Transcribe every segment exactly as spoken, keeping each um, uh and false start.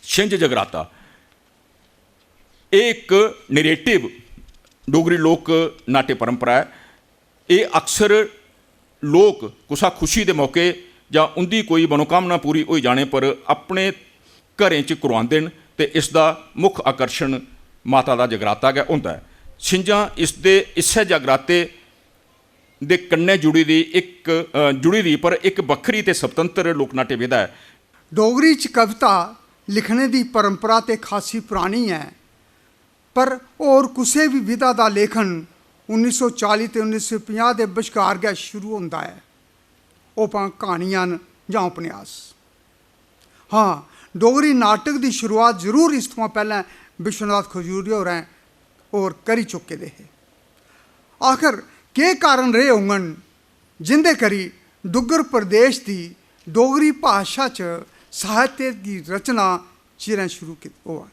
छिंज जगराता। एह् इक नैरेटिव डोगरी लोक नाट्य परंपरा ऐ। एह् अक्सर लोक कुसै खुशी दे मौके जां उं'दी कोई मनोकामना पूरी होई जाने पर अपने घरें च करोआंदे न ते इसदा मुक्ख आकर्शण माता दा जगराता गै होंदा ऐ। छिंजां इसदे, इस्सै जगराते दे कन्नै जुड़ी दी इक, अ, जुड़ी दी पर इक बक्खरी ते स्वतंत्र लोकनाट्य विधा ऐ। डोगरी च कविता लिखने दी परंपरा ते खासी परानी ऐ, पर होर कुसै बी विधा दा लेखन उन्नी सौ चाली ते उन्नी सौ पंजाह् दे बश्कार गै शुरू होंदा ऐ। ओह् भां क्हानियां न जां उपन्यास। हां, डोगरी नाटक दी शुरुआत जरूर इस थमां पैह्लें विश्वनाथ खजूरिया होरें होर करी चुके दे हे। आखर केह् कारण रेह् होङन जिंदे करी डुग्गर प्रदेश दी डोगरी भाशा च साहित्य दी रचना चिरें शुरू कीत-, होआ?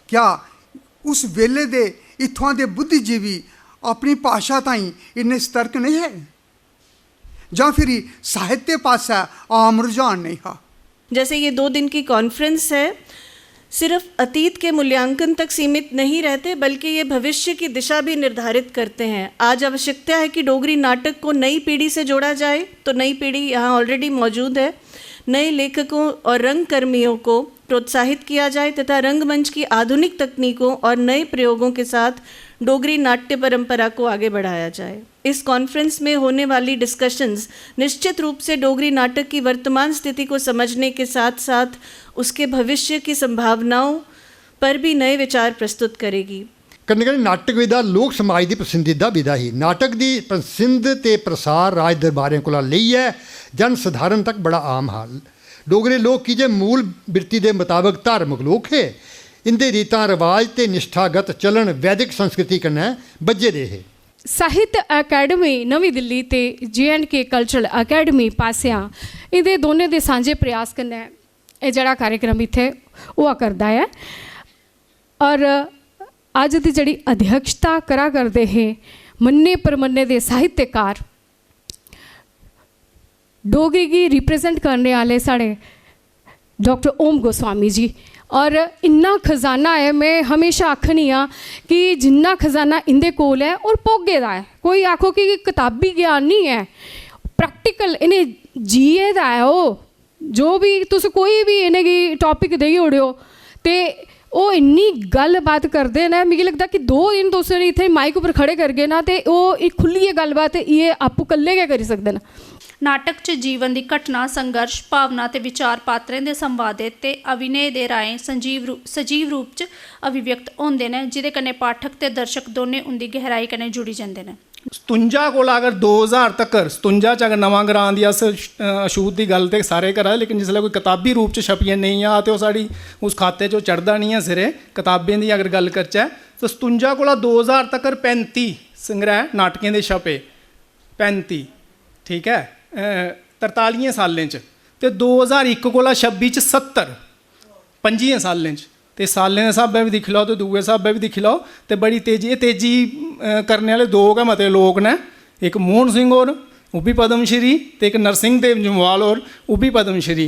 क्या उस बेल्ले दे इत्थुआं दे बुद्धिजीवी अपनी भाशा ताईं इन्ने सतर्क नेईं हे? जां फिरी साहित्य पासै आम रुझान नेईं हा? जैसे ये दो दिन की कॉन्फ्रेंस है, सिर्फ अतीत के मूल्यांकन तक सीमित नहीं रहते, बल्कि ये भविष्य की दिशा भी निर्धारित करते हैं। आज आवश्यकता है कि डोगरी नाटक को नई पीढ़ी से जोड़ा जाए, तो नई पीढ़ी यहाँ ऑलरेडी मौजूद है। नए लेखकों और रंगकर्मियों को प्रोत्साहित किया जाए तथा रंगमंच की आधुनिक तकनीकों और नए प्रयोगों के साथ डोगरी नाट्य परंपरा को आगे बढ़ाया जाए। इस कॉन्फ्रेंस में होने वाली डिस्कशंस निश्चित रूप से डोगरी नाटक की वर्तमान स्थिति को समझने के साथ साथ उसके भविष्य की संभावनाओं पर भी नए विचार प्रस्तुत करेगी। कन्नै कन्नै नाटक विधा लोक समाज दी पसंदीदा विधा ही। नाटक दी पसंद ते प्रसार राज दरबारें कोला लेइयै जन सधारण तक बड़ा आम हा। डोगरे लोक की जे मूल बिरती दे मताबक धार्मक लोक हे, इंदे रीतां रवाज ते निश्ठागत चलन वैदिक संस्कृति कन्नै बज्झे दे हे। साहित्य अकैडमी नमीं दिल्ली ते जे एंड के कल्चरल अकैडमी पासेआ इंदे दौनें दे सांझे प्रयास कन्नै एह् जेह्ड़ा कार्यक्रम इत्थै होआ करदा ऐ। और अज्ज दी जेह्ड़ी अध्यक्षता करा करदे हे मन्ने परमन्ने दे साहित्यकार, डोगरी गी रिप्रजेंट करने आह्ले साढ़े डाक्टर ओम गोस्वामी जी। और इन्ना खजाना ऐ, में हमेशा आखनी आं कि जिन्ना खजाना इं'दे कोल ऐ और भोगे दा ऐ। कोई आखो कि कताबी ज्ञान निं ऐ, प्रैक्टिकल इ'नें जिए दा ऐ ओह्। जो बी तुस कोई बी इ'नेंगी टापिक देई ओड़ेओ ते ओह् इन्नी गल्ल बात करदे न, मिगी लगदा कि दो दिन तुस इत्थै माइक उप्पर खड़े करगे ना ते ओह् इक खुल्लियै गल्ल बात एह् आपूं कल्ले गै करी सकदे न। नाटक च जीवन दी घटना, संघर्ष, भावना ते विचार पात्रें दे संवादें ते अभिनय दे राहें संजीव रू, सजीव रूप च अभिव्यक्त होंदे न, जिदे कन्नै पाठक ते दर्शक दौनें उंदी गैहराई कन्नै जुड़ी जंदे न। सतुंजा कोला अगर दो ज्हार तक्कर, सतुंजा च अगर नमां ग्रां दी अस अ, अछूत दी गल्ल ते सारे करा दे, लेकिन जिसलै कोई कताबी रूप च छपियै नेईं आ ते ओह् साढ़ी उस खाते च ओह् चढ़दा निं ऐ सिरे। कताबें दी अगर गल्ल करचै ते सतुंजा कोला दो ज्हार तक्कर पैंती संग्रैह् नाटकें दे छपे। पैंती, ठीक ऐ, तरतालियें साल्लें च, ते दो ज्हार इक कोला छब्बी च सत्तर, पंजियें साल्लें च। ते साल्लें दे स्हाबै बी दिक्खी लैओ ते दूए स्हाबै बी दिक्खी लैओ ते बड़ी तेजी, एह् तेजी करने आह्ले दो गै मते लोक न, इक मोहन सिंह होर, ओह् बी पद्म श्री, ते इक नरसिंह देव जम्वाल होर, ओह् बी पद्म श्री।